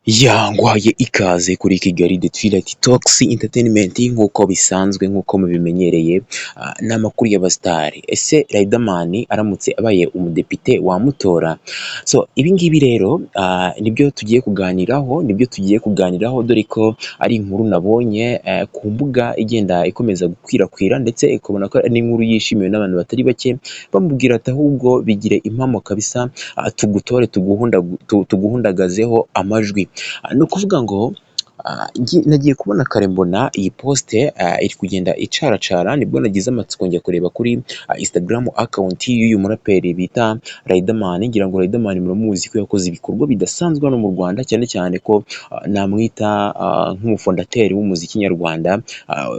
Yangwaye ikaze kuri Kigali The Twilight Talks Entertainment, nk'uko bisanzwe, nk'uko mubimenyereye ni amakuru y'abasitari. Ese Riderman aramutse abaye umudepite wamutora? So ibi ngibi rero nibyo tugiye kuganiraho, nibyo tugiye kuganiraho, dore ko ari inkuru nabonye ku mbuga igenda ikomeza gukwirakwira, ndetse ikabona ko ari n'inkuru yishimiwe n'abantu batari bake, bamubwira ati ahubwo bigire impamo kabisa, tugutore, tuguhundagazeho amajwi. Ni ukuvuga ngo nagiye kubona kare mbona iyi post iri kugenda icaracara, nibwo nagize amatsiko njya kureba kuri Instagram account y'uyu muraperi bita Riderman. Ngira ngo Riderman muramuzi ko yakoze ibikorwa bidasanzwe hano mu Rwanda, cyane cyane ko namwita nk'umufondateri w'umuziki nyarwanda,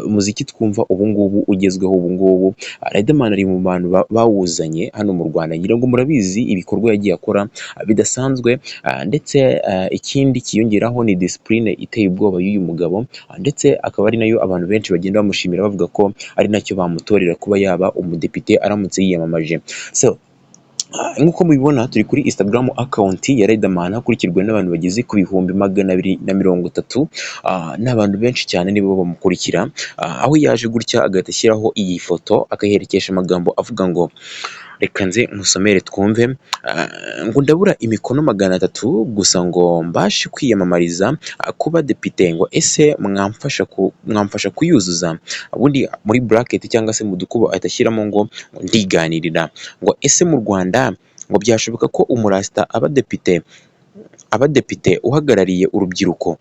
umuziki twumva ubu ngubu ugezweho ubu ngubu. Riderman ari mu bantu bawuzanye hano mu Rwanda. Ngira ngo murabizi ibikorwa yagiye akora bidasanzwe, ndetse ikindi kiyongeraho ni discipline iteye ubwoba y'uyu mugabo, ndetse akaba ari nayo abantu benshi bagenda bamushimira, bavuga ko ari nacyo bamutorera kuba yaba umudepite aramutse yiyamamaje. So nk'uko mubibona, turi kuri Instagram account ya Riderman, akurikirwa n'abantu bageze ku 230,000. Ni abantu benshi cyane nibo bamukurikira, aho yaje gutya agahita ashyiraho iyi foto, akayiherekesha amagambo avuga ngo, reka nze nkusomere twumve, ngo ndabura imikono 300 gusa ngo mbashe kwiyamamariza kuba depite, ngo ese mwamfasha kuyuzuza? Ubundi muri bracket cyangwa se mu dukubo ahita ashyiramo ngo ndiganirira, ngo ese mu Rwanda ngo byashoboka ko umurasita aba depite uhagarariye urubyiruko?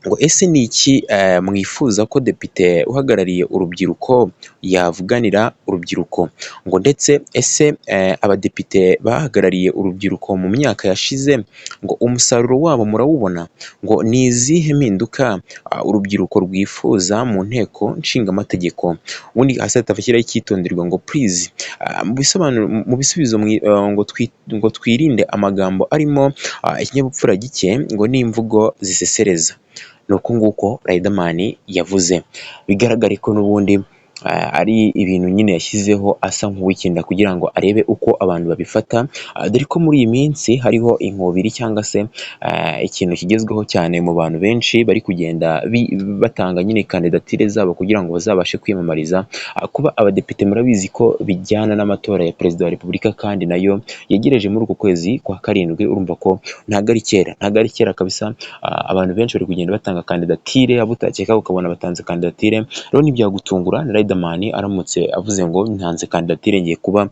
Ngo ese ni iki mwifuza ko depite uhagarariye urubyiruko yavuganira urubyiruko? Ngo ndetse ese abadepite bahagarariye urubyiruko mu myaka yashize, ngo umusaruro wabo murawubona? Ngo ni izihe mpinduka urubyiruko rwifuza mu nteko nshingamategeko? Ubundi hasi ahita ashyiraho icyitonderwa ngo please, mu bisobanuro, mu bisubizo, ngo twirinde amagambo arimo ikinyabupfura gike, ngo n'imvugo zisesereza. Ni uku nguko Riderman yavuze, bigaragare ko n'ubundi ari ibintu nyine yashyizeho asa nk'uwikinira kugira ngo arebe uko abantu babifata, dore ko muri iyi minsi hariho inkubiri cyangwa se ikintu kigezweho cyane mu bantu benshi bari kugenda batanga nyine kandidatire zabo kugira ngo bazabashe kwiyamamariza kuba abadepite. Murabizi ko bijyana n'amatora ya perezida wa repubulika, kandi nayo yegereje muri uku kwezi kwa karindwi. Urumva ko ntabwo ari kera, ntabwo ari kera kabisa. Abantu benshi bari kugenda batanga kandidatire, abo utakeka ukabona batanze kandidatire. Rero ntibyagutungura na Riderman aramutse avuze ngo ntanze kandidatire, ngiye kuba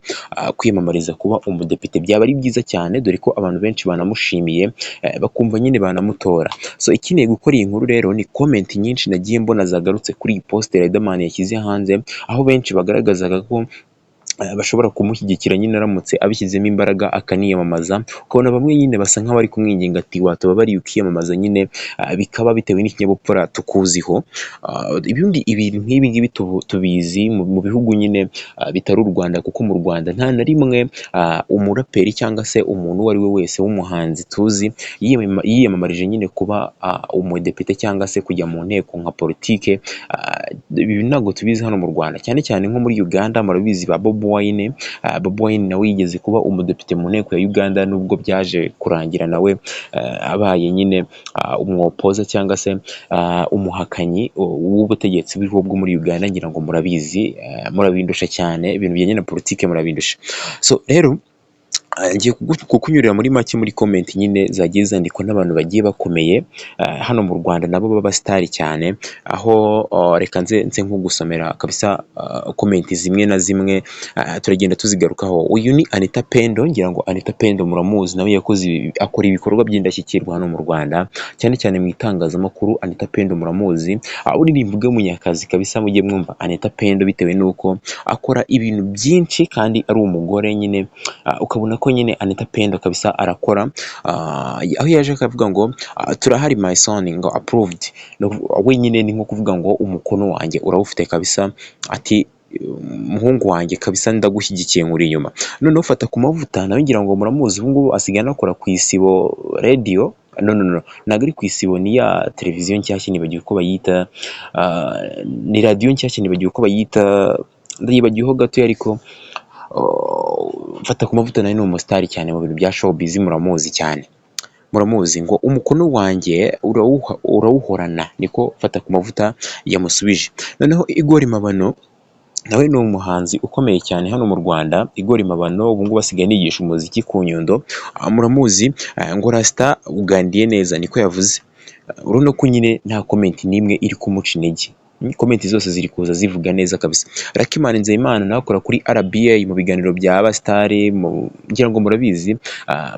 kwiyamamariza kuba umudepite, byaba ari byiza cyane, dore ko abantu benshi banamushimiye, bakumva nyine banamutora. So ikeneye gukora iyi nkuru rero ni comment nyinshi nagiye mbona zagarutse kuri iyi post Riderman yashyize hanze, aho benshi bagaragazaga ko bashobora kumushyigikira nyine aramutse abishyizemo imbaraga akaniyamamaza. Ukabona bamwe nyine basa nk'abari kumwinginga ati watubabariye ukiyamamaza nyine, bikaba bitewe n'ikinyabupfura tukuziho. Ibindi ibintu nk'ibi ngibi tubizi mu bihugu nyine bitari u Rwanda, kuko mu Rwanda nta na rimwe umuraperi cyangwa se umuntu uwo ari we wese w'umuhanzi tuzi yiyamamarije nyine kuba umudepite cyangwa se kujya mu nteko nka politike. Ibi ntabwo tubizi hano mu Rwanda, cyane cyane nko muri Uganda murabizi ba Bobi Wine. Bobi Wine nawe yigeze kuba umudepite mu nteko ya Uganda, nubwo byaje kurangira nawe abaye nyine umwopoza cyangwa se umuhakanyi w'ubutegetsi buriho bwo muri Uganda. Ngira ngo murabizi, murabindusha cyane, ibintu bijyanye na politike murabindusha. So rero ngiye kukunyurira muri make muri comment nyine zagiye zandikwa n'abantu bagiye bakomeye hano mu Rwanda, nabo b'abasitari cyane, aho reka nze nkugusomera kabisa comment zimwe na zimwe, turagenda tuzigarukaho. Uyu ni Anita Pendo. Ngira ngo Anita Pendo muramuzi, nawe yakoze, akora ibikorwa by'indashyikirwa hano mu Rwanda, cyane cyane mu itangazamakuru. Anita Pendo muramuzi, uririmba Munyakazi kabisa. Mujye mwumva Anita Pendo bitewe n'uko akora ibintu byinshi kandi ari umugore nyine, ukabona ko nyine Anita Pendo kabisa arakora, aho yaje akavuga ngo turahari my son, ngo approved. We nyine ni nko kuvuga ngo umukono wanjye urawufite kabisa, ati muhungu wanjye kabisa ndagushyigikiye, nkuri inyuma. Noneho ufata ku mavuta nawe, ngira ngo muramuzi, ubu ngubu asigaye anakora ku Isibo Radio. No, no, no, ntabwo ari ku Isibo, ni ya televiziyo nshyashya, nibagiwe uko bayita, ni radiyo nshyashya, nibagiwe uko bayita, ndayibagiweho gatoya. Ariko fata ku mavuta nawe ni umusitari cyane mu bintu bya showbiz, muramuzi cyane. Muramuzi ngo umukono wanjye urawuhorana, niko Fatakumavuta yamusubije. Noneho Igor Mabano nawe ni umuhanzi ukomeye cyane hano mu Rwanda. Igor Mabano ubu ngubu asigaye anigisha umuziki ku Nyundo, muramuzi. Ngo Rasta ugandiye neza, niko yavuze. Urabona ko nyine nta comment n'imwe iri kumuca intege, comment zose ziri kuza zivuga neza kabisa. Luckman Nzeyimana nawe akora kuri RBA mu biganiro bya abasitari, ngira ngo murabizi,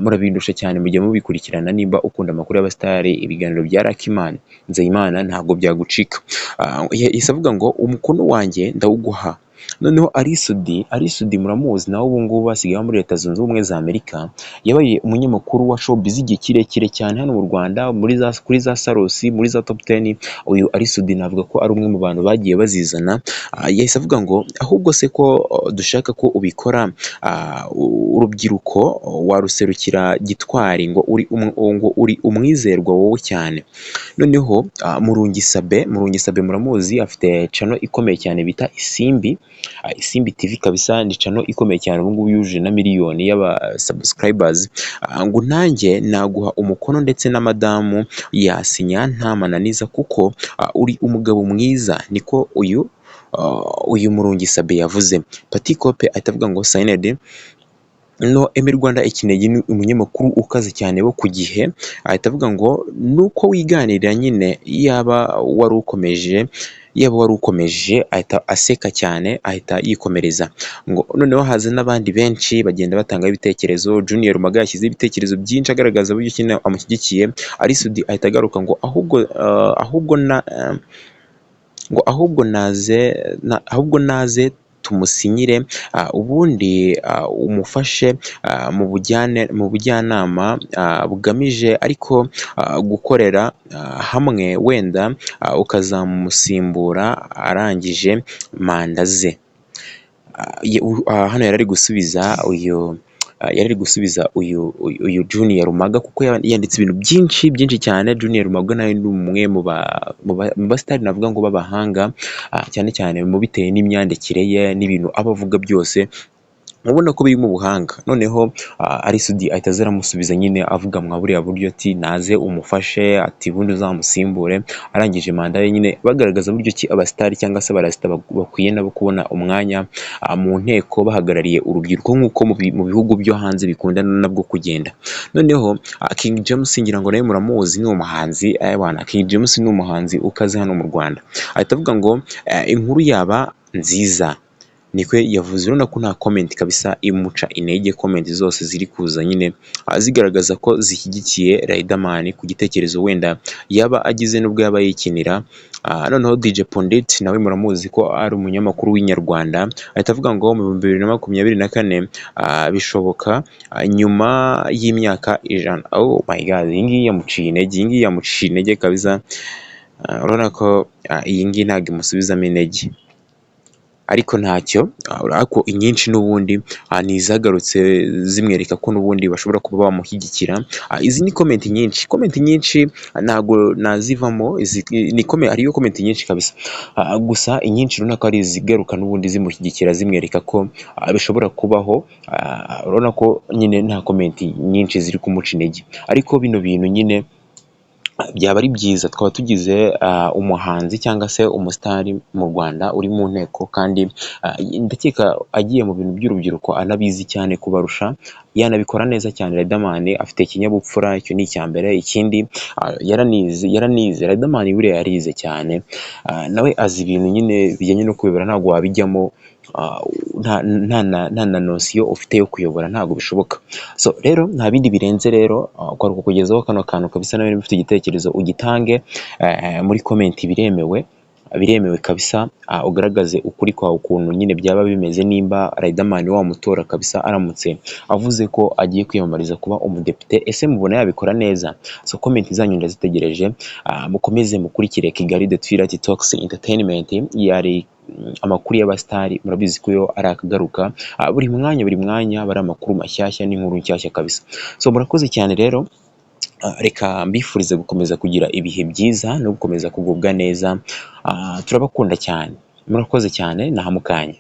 murabindusha cyane mujya mubikurikirana. Nimba ukunda amakuru y'abasitari, ibiganiro bya Luckman Nzeyimana ntabwo byagucika. Yahise avuga ngo umukono wanjye ndawuguha. Noneho Ally Soudy, Ally Soudy muramuzi, nawe ubu ngubu asigaye aba muri Leta Zunze Ubumwe za Amerika, yabaye umunyamakuru wa showbiz igihe kirekire cyane hano mu Rwanda, muri za kuri za Salus, muri za Top 10. Uyu Ally Soudy navuga ko ari umwe mu bantu bagiye bazizana. Yahise avuga ngo ahubwo se ko dushaka ko ubikora, urubyiruko waruserukira gitwari, ngo uri umwizerwa wowe cyane. Noneho Murungi Sabe, Murungi Sabe muramuzi, afite channel ikomeye cyane bita Isimbi, Isimbi TV kabisa, ni channel ikomeye cyane ubu ngubu yujuje na miliyoni y'aba subscribers. Ngo nanjye naguha umukono ndetse na madamu yasinya nta mananiza kuko uri umugabo mwiza, niko uyu Murungi Sabe yavuze. Patycope ahita avuga ngo signed. No Emi Rwanda Ikinege ni umunyamakuru ukaze cyane wo ku Gihe, ahita avuga ngo nuko wiganirira nyine yaba wari ukomeje, ahita aseka cyane, ahita yikomereza. Ngo noneho haza n'abandi benshi bagenda batangaho ibitekerezo. Junior Rumaga yashyizeho ibitekerezo byinshi agaragaza uburyo ki amushyigikiye. Ally Soudy ahita agaruka ngo ahubwo naze tumusinyire, ubundi umufashe mu bujyanama bugamije ariko gukorera hamwe, wenda ukazamusimbura arangije manda ze. Hano yari ari gusubiza uyu Junior Rumaga kuko yanditse ibintu byinshi byinshi cyane. Junior Rumaga nawe ni umwe mu basitari navuga ngo b'abahanga, cyane cyane mu bitewe n'imyandikire ye n'ibintu aba avuga byose ubona ko birimo ubuhanga. Noneho Ally Soudy ahita aza aramusubiza nyine avuga mwa buriya buryo, ati naze umufashe, ati ubundi uzamusimbure arangije manda ye, nyine bagaragaza uburyo ki abasitari cyangwa se abarasita bakwiye nabo kubona umwanya mu nteko bahagarariye urubyiruko nk'uko mu bihugu byo hanze bikunda nabwo kugenda. Noneho King James, ngira ngo nawe muramuzi, ni umuhanzi bwana King James, ni umuhanzi ukaze hano mu Rwanda, ahita avuga ngo inkuru yaba nziza, niko yavuze. Urabona ko nta comment kabisa imuca intege, comment zose ziri kuza nyine zigaragaza ko zishyigikiye Riderman ku gitekerezo wenda yaba agize nubwo yaba yikinira. Noneho DJ Pundit nawe muramuzi ko ari umunyamakuru w'inyarwanda, ahita avuga ngo mu 2024 bishoboka nyuma y'imyaka 100. Oh my God, iyi ngiyi yamuciye intege, iyi ngiyi yamuciye intege kabisa. Urabona ko iyi ngiyi ntabwo imusubizamo intege, ariko ntacyo, ariko inyinshi n'ubundi ni izagarutse zimwereka ko n'ubundi bashobora kuba bamushyigikira. Izi ni comment nyinshi, comment nyinshi ntabwo nazivamo, hariyo comment nyinshi kabisa, gusa inyinshi urabona ko ari izigaruka n'ubundi zimushyigikira, zimwereka ko bishobora kubaho. Urabona ko nyine nta comment nyinshi ziri kumuca intege, ariko bino bintu nyine byaba ari byiza twaba tugize umuhanzi cyangwa se umusitari mu Rwanda uri mu nteko, kandi ndakeka agiye mu bintu by'urubyiruko anabizi cyane kubarusha, yanabikora neza cyane. Riderman afite ikinyabupfura, icyo ni icya mbere. Ikindi yaranize, yaranize Riderman buriya yarize cyane, nawe azi ibintu nyine bijyanye no kuyobora. Ntabwo wabijyamo nta na notion ufite yo kuyobora, ntabwo bishoboka. So rero nta bindi birenze rero, kwari ukukugezaho kano kantu kabisa. Nawe niba ufite igitekerezo ugitange muri comment, biremewe, biremewe kabisa, ugaragaze ukuri kwawe ukuntu nyine byaba bimeze nimba Riderman wamutora kabisa aramutse avuze ko agiye kwiyamamariza kuba umudepite. Ese mubona yabikora neza? So comment zanyu ndazitegereje. Mukomeze mukurikire Kigali The Twilight Talks Entertainment, yari amakuru y'abasitari, murabizi ko yo ari akagaruka buri mwanya, buri mwanya aba ari amakuru mashyashya n'inkuru nshyashya kabisa. So murakoze cyane rero, reka mbifurize gukomeza kugira ibihe byiza no gukomeza kugubwa neza. Turabakunda cyane, murakoze cyane, naha mukanya.